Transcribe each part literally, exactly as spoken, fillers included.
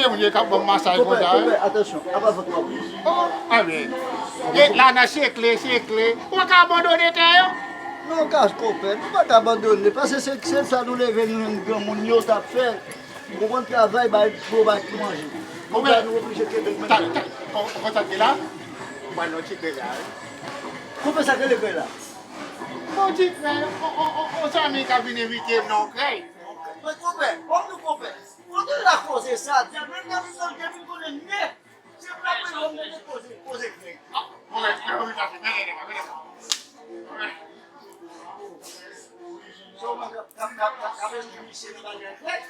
de moun yo k ap ban m masaj konsa, wi. Konpè, atansyon, apa vant w ap rouj? Oh, a wi. E la nan sekle, sekle. Ou pa ka abandone tè yo? Non, kaj konpè, nou pa ka abandone. Paske se, se sa nou leve nou jwenn granmoun yo t ap fè. Ou konprann, travay, bay, pou bay pou manje. Konpè, nou oblije kenbe l menm. Konpè, konpè, sa k gen la? Ou pral nan ti krèy la, wi. Konpè, sa k rele krèy la? Yon ti krèy, on, on, on, on zanmi k ap vin envite m nan yon krèy. Men konpè, kòm nou konpè, kote la koze sa, di, men nan vin konnen nèt. Se pa mwen, mwen mete koze, koze krèy. Mwen mete koze krèy. Sèlman k ap, k ap, k ap, k ap, k ap espri misye nan bagay krèy.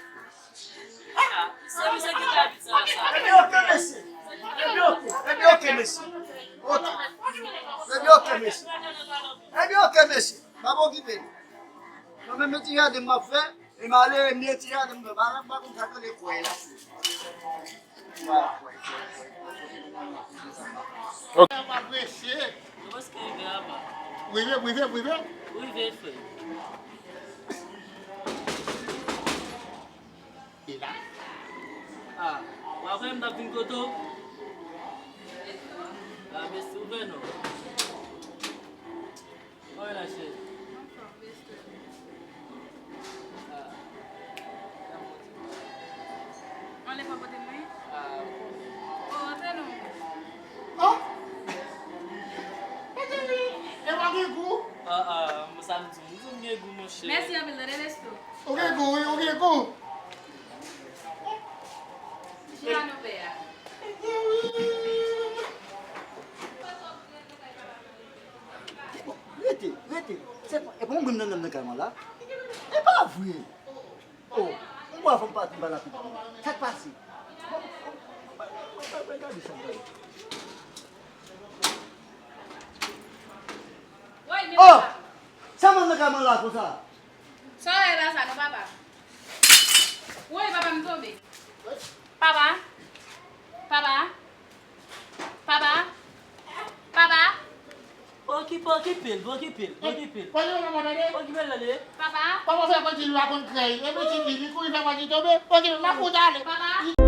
Ah, se misye ki ta di sa, sa. Ebyen, oke, mesye. Ebyen, oke. Ebyen, oke, mesye. Oke. Ebyen, oke, mesye. Ebyen, oke, mesye. Pa okipe li. Mwen menm, men ti jaden m ap fè. E malere m ye, ti jaden m fè, pa, pa konn sa k rele kwè la. Ok. M ap prese. Nou prèske rive aba. Rive, rive, rive. Rive, frè. E la? Ah, w ap wè m t ap vin kote w? Ah, mèsi, ou fè non. Kòman w ye la, cheri? Anfòm, respè. Ah. Anlè pa pote mwen? Ah, ou konnen. Oh, antre non. Oh! Mezanmi, e pa gen gou? Ah, ah, sa m di w, m di w m gen gou, monchè. Mèsi anpil, tande, resto. Ou gen gou, wi, ou gen gou. Chira nou pè a. Bon, rete, rete. Se pa, e pa yon grenn nonm nan kay mwen la? E pa vre. Oh, yon bwa fò m pati m pa la konprann. Sa k pase? Bon, bon, bon, bon, bon, gade sa, gade. Oh! Sa mwen nan kay mwen la konsa? Sa w wè la sa non, papa? Woy, papa, m tonbe. Papa? Papa? Papa? Papa? Okipe, okipe l, okipe l, okipe l. Pale yo, maman, tande. Okipe l, tande. Papa? Papa fè pati li pa konn krèy. E pitit li, li kouri fè pati tonbe. Okipe l, m ap fout ale. Papa?